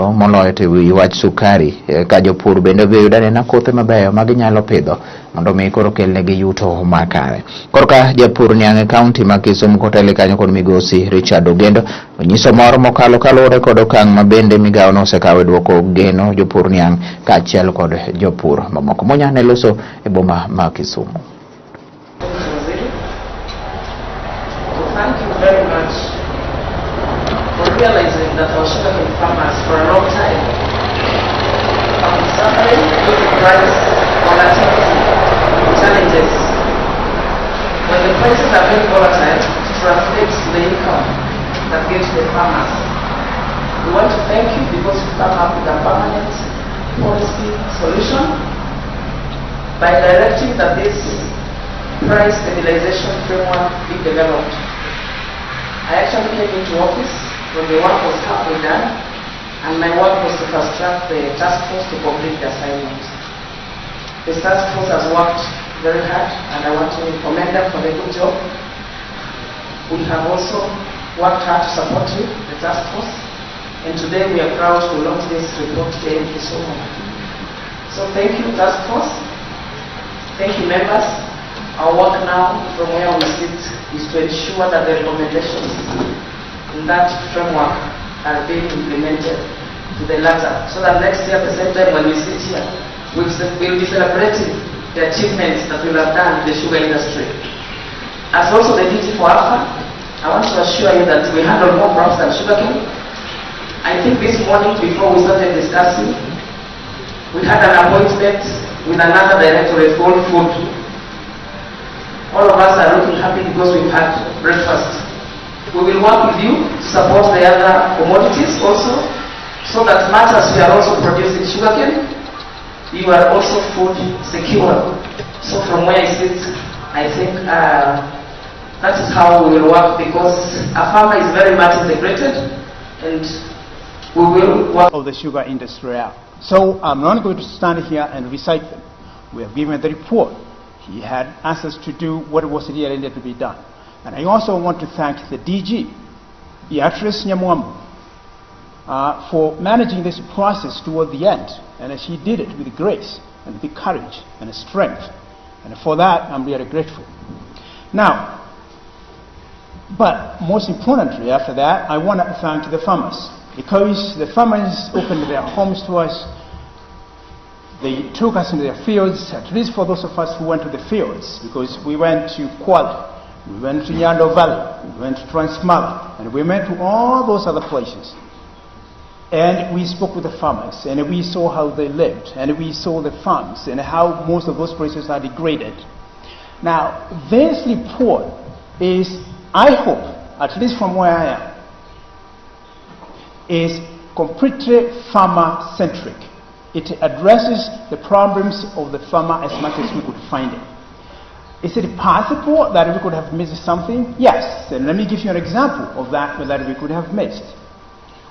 Moloyo to wi wach sukari ka jopur bende be yudo anena kothe mabeyo ma ginyalo pidho mondo mi koro kelnegi yuto makare. Korka japur niang' e kaunti ma Kisumu koteli kanyo kod migosi Richard Ogendo onyiso mor mokalo kaluwore kod okang' ma bende migawono osekawo e duoko geno jopur niang' kaachiel kod jopur mamoko. Munya ne loso e boma ma Kisumu. Thank you very much for realizing that our sugarcane farmers for a long time have been suffering due to price volatility challenges. When the prices are very volatile, it translates to the income that gets the farmers. We want to thank you because you've come up with a permanent policy solution by directing that this price stabilization framework be developed. I actually came into office when the work was halfway done, and my work was to fast track the task force to complete the assignment. This task force has worked very hard, and I want to commend them for the good job. We have also worked hard to support you, the task force, and today we are proud to launch this report here in Kisumu. So thank you, task force. Thank you, members. Our work now, from where we sit, is to ensure that the recommendations in that framework are being implemented to the letter, so that next year at the same time when we sit here, we'll be celebrating the achievements that we'll have done in the sugar industry. As also the DG for AFA, I want to assure you that we handle more crops than sugarcane. I think this morning, before we started discussing, we had an appointment with another directorate called Food. All of us are looking happy because we've had breakfast. We will work with you to support the other commodities also, so that much as we are also producing sugarcane, you are also food secure. So from where I sit, I think that is how we will work, because a farmer is very much integrated, and we will work of the sugar industry out. So I'm not going to stand here and recite them. We have given the report. He had asked us to do what was really needed to be done. And I also want to thank the DG, Beatrice Nyamwamu, for managing this process toward the end. And she did it with grace and with courage and strength. And for that, I'm really grateful. Now, but most importantly, after that, I want to thank the farmers, because the farmers opened their homes to us. They took us into their fields, at least for those of us who went to the fields, because we went to Kwale, we went to Nyando Valley, we went to Transmara, and we went to all those other places. And we spoke with the farmers, and we saw how they lived, and we saw the farms, and how most of those places are degraded. Now, this report is, I hope, at least from where I am, is completely farmer-centric. It addresses the problems of the farmer as much as we could find it. Is it possible that we could have missed something? Yes, and let me give you an example of that that we could have missed.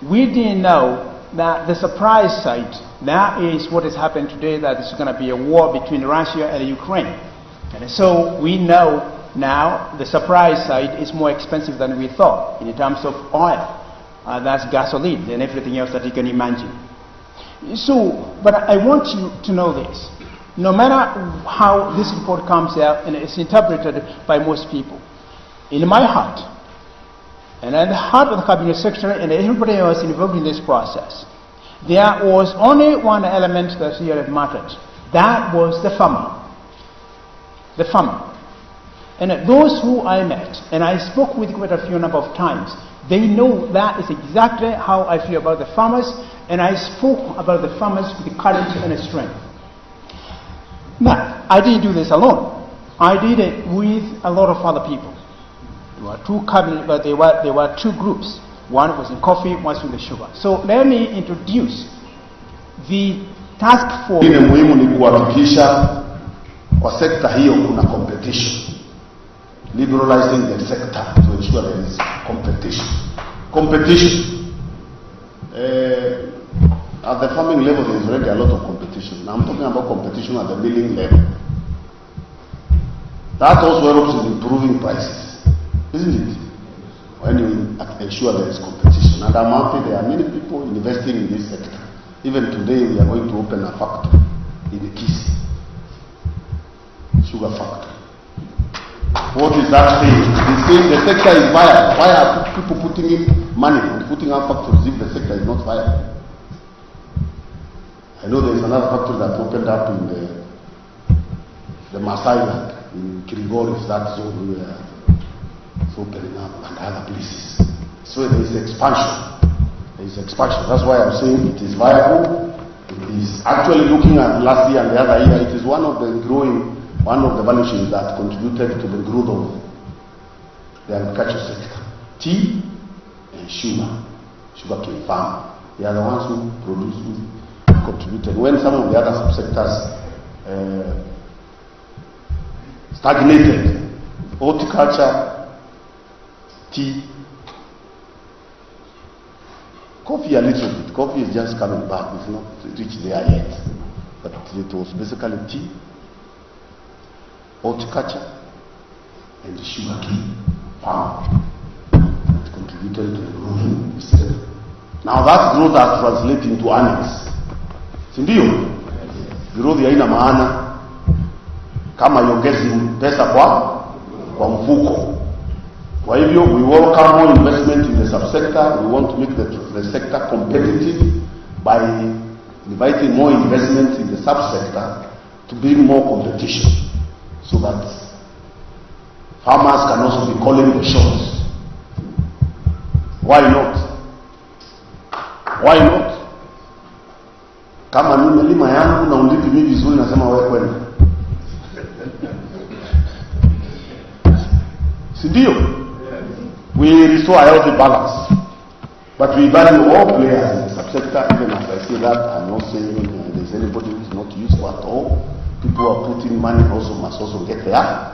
We didn't know that the supply side, that is what has happened today, that there's going to be a war between Russia and Ukraine. And so we know now the supply side is more expensive than we thought in terms of oil. That's gasoline and everything else that you can imagine. But I want you to know this. No matter how this report comes out and it's interpreted by most people, in my heart, and in the heart of the cabinet secretary and everybody else involved in this process, there was only one element that really mattered. That was the farmer. The farmer. And those who I met, and I spoke with quite a few number of times, they know that is exactly how I feel about the farmers, and I spoke about the farmers with courage and strength. Now, I didn't do this alone. I did it with a lot of other people. There were two cabinet, but there were two groups. One was in coffee, one was in the sugar. So let me introduce the task force. Ingine muhimu ni kuhakikisha kwa sekta hiyo kuna competition. Liberalizing the sector to ensure there is competition. Competition. At the farming level, there is already a lot of competition. Now I'm talking about competition at the milling level. That also helps in improving prices, isn't it? When you ensure there is competition. And I'm happy there are many people investing in this sector. Even today we are going to open a factory in Kisii, sugar factory. What is that saying? It's saying the sector is viable. Why are people putting in money and putting up factories if the sector is not viable? I know there is another factory that opened up in the Maasai land, in Kilgoris, that zone where it's opening up, and other places. So there is expansion. There is expansion. That's why I'm saying it is viable. It is actually looking at last year and the other year, it is one of the growing, one of the value chains that contributed to the growth of the agriculture sector. Tea and sugar, sugarcane farm. They are the ones who produce, who contributed. When some of the other subsectors stagnated, horticulture, tea, coffee a little bit. Coffee is just coming back. It's not reached there yet. But it was basically tea, horticulture, and sugarcane farm that contributed to the growth of the sector. Now that growth has translated into earnings. Si ndio? Growth haina maana kama haiongezi pesa kwa mfuko. Kwa hivyo we welcome more investment in the subsector. We want to make the sector competitive by inviting more investment in the subsector to bring more competition so that farmers can also be calling the shots. Why not? Why not? Kama nimelima yangu na hulipi mimi vizuri, nasema wewe kwenda. Si ndio? We restore a healthy balance. But we value all players in the subsector. Even as I say that, I'm not saying there's anybody who is not useful at all. People who are putting money also must also get their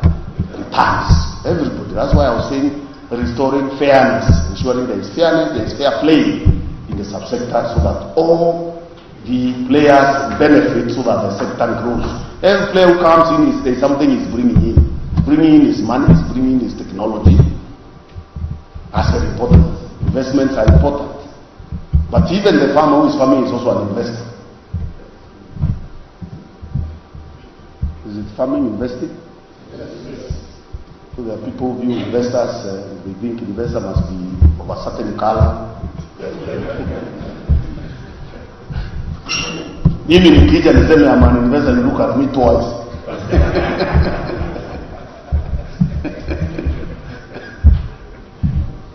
returns. Everybody. That's why I was saying restoring fairness, ensuring there is fairness, there is fair play in the subsector so that all the players benefit so that the sector grows. Every player who comes in, is, there's something he's bringing in. He's bringing in his money, he's bringing in his technology. That's very important. Investments are important. But even the farmer who is farming is also an investor. Is it farming investing? Yes. So there are people who view investors, they think investor must be of a certain color. Mimi nikija niseme I'm an investor, you look at me twice.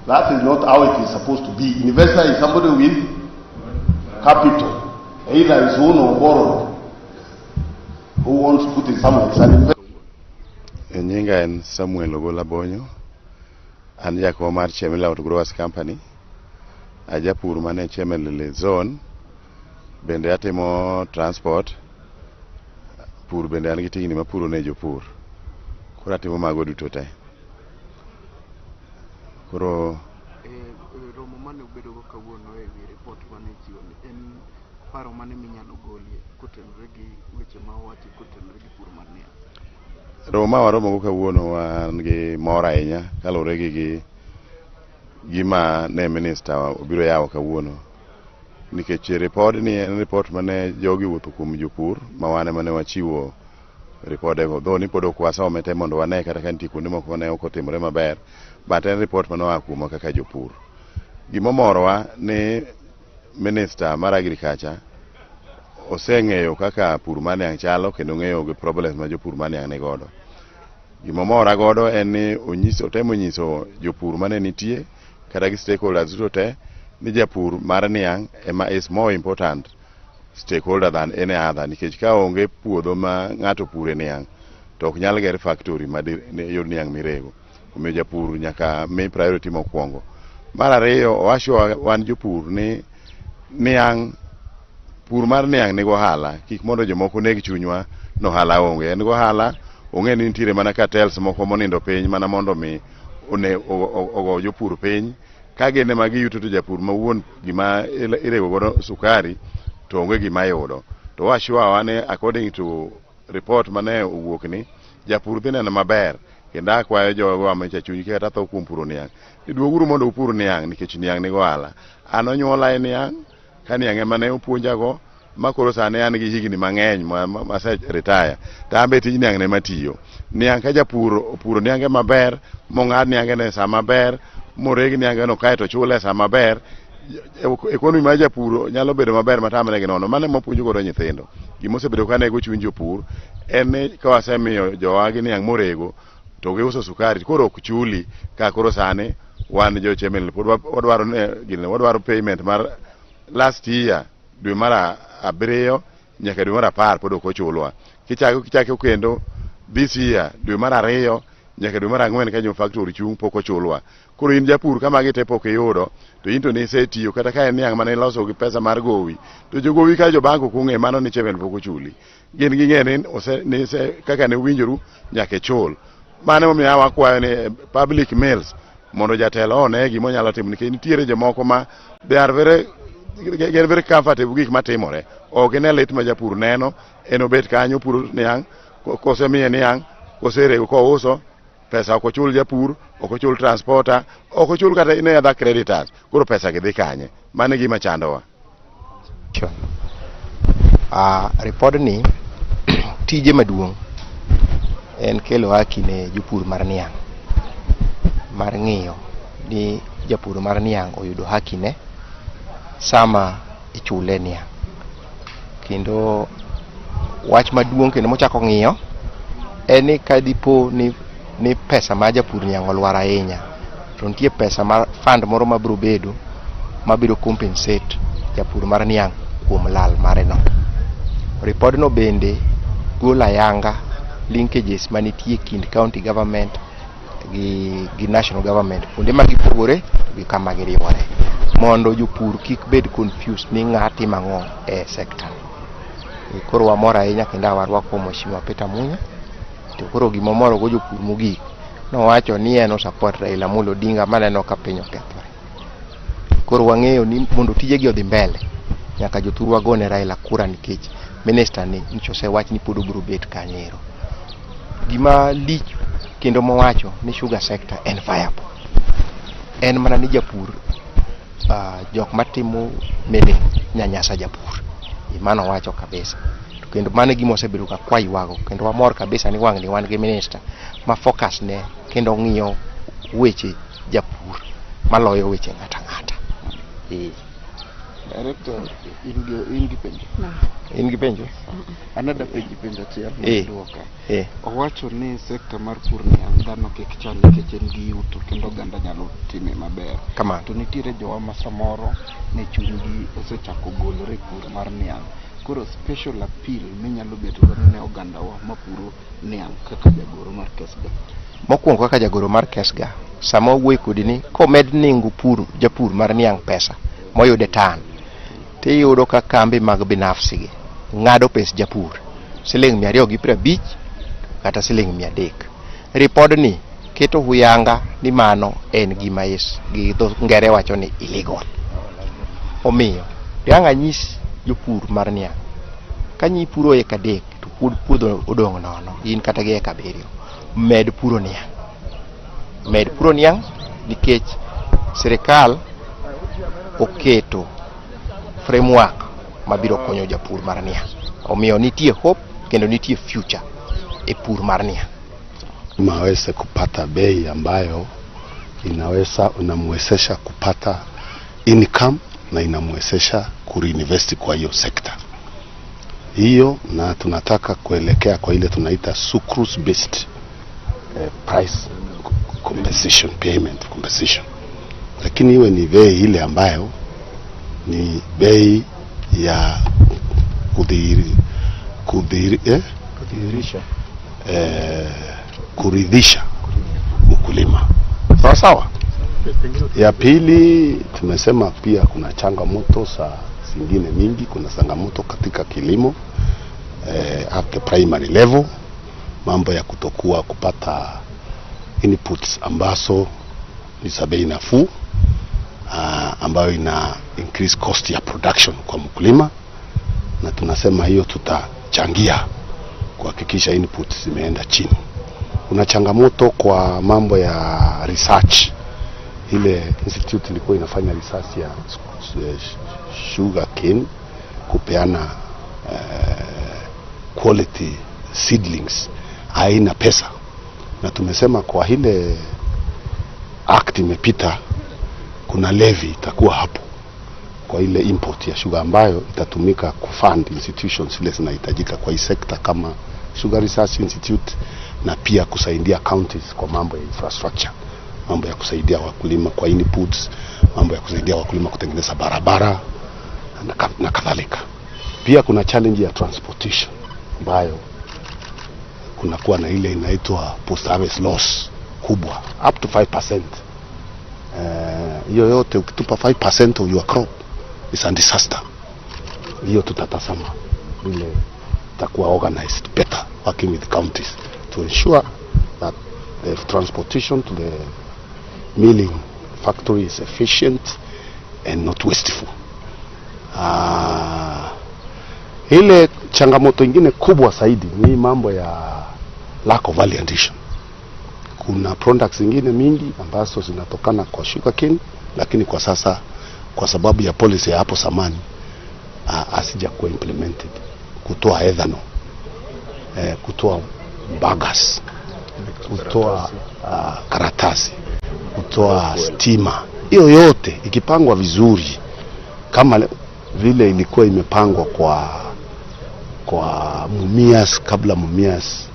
That is not how it is supposed to be. Investor is somebody with capital, either his own or borrowed, who wants to put in somewhere. It's an investor. Nyinga en Samuel Ogola Bonyo. An jakom mar Chemelil Growers Company. Ajapur mane Chemelil zone. Bende atimo transport. Pur bende an gi tingni mapuro ne jopur. Koro atimo mago duto te. Koro romo mane ubedogo kawuono e wi report mane ichiwo ni en paro mane minyalo golie kotenore gi weche ma owachi kotenore gi pur mar niang'? Romo ma waromogo kawuono wan gi mor ahinya kaluwore gi gima ne minista obiro yawo kawuono. Nikech ripod ni en report mane jogi wuotho kuom jopur ma wan ema ne wachiwo ripodego. Though ni pod ok wasome te mondo wane kata ka nitie kuonde moko mane ok otimore maber, but en report mane oa kuomwa kaka jopur. Gimomorowa ni minista mar agriculture oseng'eyo kaka pur mar niang' chalo kendo ng'eyo gi problems ma jopur mar niang' ni godo. Gimomora godo en ni otemo nyiso jopur mane nitie kata gi stakeholders duto te ni japur mar niang' ema is more important stakeholder than any other, nikech ka onge puodho ma ng'ato pure niang' to ok nyal ger factory ma yud niang' mirego. Omiyo japur nyaka mi priority mokwongo. Mar ariyo, owacho wan jopur ni niang' pur mar niang' nigi ohala, kik mondo jomoko neg chunywa ni ohala onge. En gi ohala, ong'e ni nitiere mana cartels moko monindo piny mana mondo mi ogo jopur piny. Ka gin ema giyuto to japur ma wuon gima irego godo sukari to onge gima yudo. To owacho ni according to report mane owuok ni japur dhi neno maber Kendo akwayo jogo ma chuny kata tho kuom puro niang', ni duoguru mondo upur niang' nikech niang' nigo ohala. An onyuola e niang', ka niang' ema ne opuonjago, ma koro sani an gi higni mang'eny mase retire, to an be tij niang' ne matiyo. Niang' ka japur opuro niange maber, mong'ad niange ne sa maber, moreg niange no kaeto chule sa maber, economy mar japur nyalo bedo maber matamre gi nono. Mano ema wapuonjo godo nyithindo. Gima osebedo ka nego chuny jopur en ni ka wasemiyo jowa gi niang' morego to giuso sukari koro ok chuli ka koro sani wan jo Chemelil pod wadwaro ne gine wadwaro payment mar last year dwe mar 7 nyaka dwe mar 10 pod ok ochulwa. Kichako kendo this year dwe mar 2 nyaka dwe mar 4 ka jo factory chung' pok ochulwa. Koro in japur ka magi te pok iyudo to in to nisetiyo kata ka en niang' mane iloso gi pesa mar gowi to jogowi ka jo bank ok ong'e mano ni Chemelil pok ochuli. Gin ging'e ni ose kaka ne uwinjoru nyaka ichul. Mano emomiyo wakwayo ni public mills mondo jatelo one gima onyalo timo nikech nitiere jomoko ma they are very gin very comfortable gik matimore. Ok gine lit ma japur neno, en obet kanyo opuro niang', kosemiye niang', koserego kouso, pesa ok ochul japur, ok ochul transporter, ok ochul kata ne other creditors. Koro pesa gi dhi kanye? Mano e gima chandowa. Ripodni tije maduong' en kelo haki ne jopur mar niang', mar ng'iyo ni japur mar niang' oyudo haki ne sama ichule niang'. Kendo wach maduong' kendo mochako ng'iyo en ni ka dipo ni pesa mar japur niang' olwar ahinya, to nitie pesa mar fund moro mabiro bedo mabiro compensate japur mar niang' kuom lal mare no. Ripodno bende golo ayanga linkages manitie kind county government gi national government kuonde ma gipogore gi kama giriwore mondo jopur kik bed confused ni ng'a timo ang'o e sector. Koro wamor ahinya kendo warwako Mheshimiwa Peter Munya. To koro gima omoro go jopur mogik nowacho ni en o support Raila Amolo Odinga maneno ka piny okethore. Koro wang'eyo ni mondo tijegi odhi mbele nyaka jothurwa gone Raila kura nikech minister ni nyocha osewach ni pod obiro bet kanyo ero. Gima lich kendo mowacho ni sugar sector en viable. En mana ni japur jok matimo milling nyanyasa japur. Mano owacho kabisa. To kendo mano e gima osebedo ka kwaywago kendo wamor kabisa ni wang' ni wan gi minister ma focus ne kendo ng'iyo weche japur maloyo weche ng'ata ng'ata. Director, in gi penjo? In gi penjo? An adwa penji penjo achiel mondo. Owacho ni sekta mar pur niang' dhano kik chal nikech en gi yuto kendo oganda nyalo time maber. Kamano. To nitiere jowa ma samoro ne chunygi osechako golore e pur mar niang'. Koro special appeal minyalo bet godo ne ogandawa mapuro niang' kaka jagoro mar KESGA. Mokwongo kaka jagoro mar KESGA, sama wawuoyo kodi ni komed nengo pur japur mar niang' pesa moyude tan, tiyudo ka kambi mag binafsi gi ng'ado pes japur siling 250 kata siling 300. Ripodni keto huyanga ni mano en gima is gi dho ngere wacho ni illegal. Omiyo ang' anyis jopur mar niang' ka nyi puro eka 3 to puodho odong' nono in kata gi eka 7, med puro niang'. Med puro niang' nikech sirikal oketo framework mabiro konyo japur mar niang'. Omiyo nitie hope kendo nitie future e pur mar niang'. Aweze kupata bei ambayo inaweza inamwezesha kupata income na inamwezesha kureinvest kwa hiyo sekta hiyo, na tunataka kuelekea kwa ile tunaita sucrose based price compensation, payment compensation, lakini iwe ni bei ile ambayo ni bei ya kudhihirisha kuridhisha mkulima. Sawa sawa. Ya pili tumesema pia kuna changamoto za zingine mingi. Kuna changamoto katika kilimo at the primary level, mambo ya kutokuwa kupata inputs ambazo ni za bei nafuu, ambayo ina increase cost ya production kwa mkulima, na tunasema hiyo tutachangia kuhakikisha inputs zimeenda chini. Kuna changamoto kwa mambo ya research. Ile institute ilikuwa inafanya research ya sugar cane kupeana quality seedlings haina pesa, na tumesema kwa ile act imepita, kuna levy itakuwa hapo kwa ile import ya sugar ambayo itatumika kufund institutions zile zinahitajika kwa hii sekta kama Sugar Research Institute na pia kusaidia counties kwa mambo ya infrastructure, mambo ya kusaidia wakulima kwa inputs, mambo ya kusaidia wakulima kutengeneza barabara na kadhalika. Pia kuna challenge ya transportation ambayo kunakuwa na ile inaitwa post harvest loss kubwa up to 5%. Hiyo yote ukitupa 5% of your crop is a disaster. Hiyo tutatazama vile itakuwa organized better, working with the counties to ensure that the transportation to the milling factory is efficient and not wasteful. Ile changamoto ingine kubwa zaidi ni mambo ya lack of value addition. Kuna products zingine mingi ambazo zinatokana kwa sugarcane, lakini kwa sasa kwa sababu ya policy ya hapo zamani hazijakuwa implemented, kutoa ethanol, kutoa bagasse, kutoa karatasi, kutoa stima. Hiyo yote ikipangwa vizuri kama vile ilikuwa imepangwa kwa Mumias kabla Mumias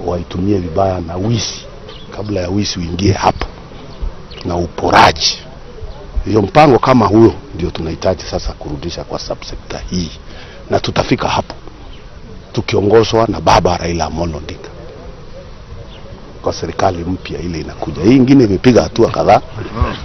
waitumie vibaya na wizi, kabla ya wizi uingie hapo na uporaji. Hiyo mpango kama huyo ndio tunahitaji sasa kurudisha kwa subsector hii, na tutafika hapo tukiongozwa na Baba Raila Amolo Odinga kwa serikali mpya ile inakuja. Hii ingine imepiga hatua kadhaa.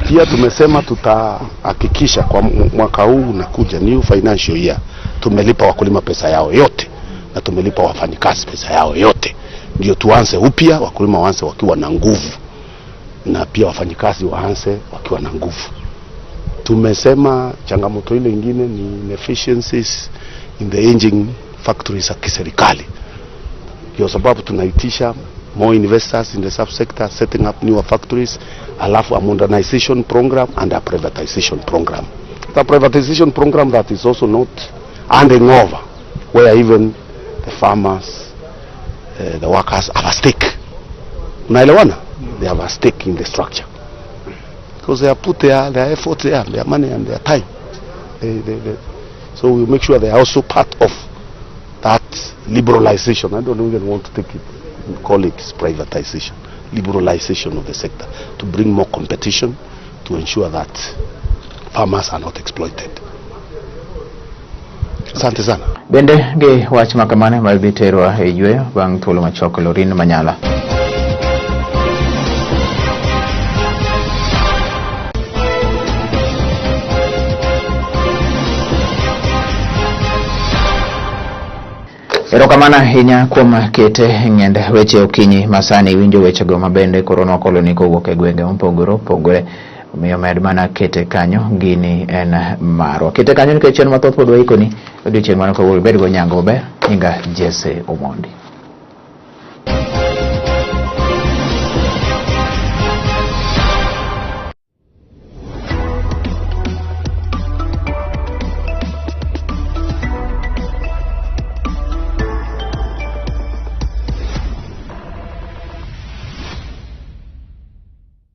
Pia tumesema tutahakikisha kwa mwaka huu unakuja, new financial year, tumelipa wakulima pesa yao yote na tumelipa wafanyikazi pesa yao yote, ndio tuanze upya, wakulima waanze wakiwa na nguvu na pia wafanyikazi waanze wakiwa na nguvu. Tumesema changamoto ile ingine ni inefficiencies in the engine factories za kiserikali, ndio sababu tunaitisha more investors in the subsector, setting up newer factories, alafu a modernization program and a privatization program. The privatization program that is also not handing over, where even the farmers, the workers have a stake. Unaelewana? They have a stake in the structure because they have put their effort there, their money and their time. So we make sure they are also part of that liberalization. I don't even want to take it and call it privatization. Liberalization of the sector to bring more competition, to ensure that farmers are not exploited. Asante sana. Bende gi wach ma kamano ma dhi terwa e yweyo bang' thuolo machuok. Lorin Manyala. Erokamano ahinya kuom kete ng'end weche okinyi masani iwinjo wechego mabende koro nokoloni kowuok e gwenge mopogore opogore, omiyo med mana kete kanyo, gini en marwa, kete kanyo nikech chenro mathoth pod waikoni odiochieng' mano kawuono. Ibed go nyango maber. Nyinga Jesse Omondi.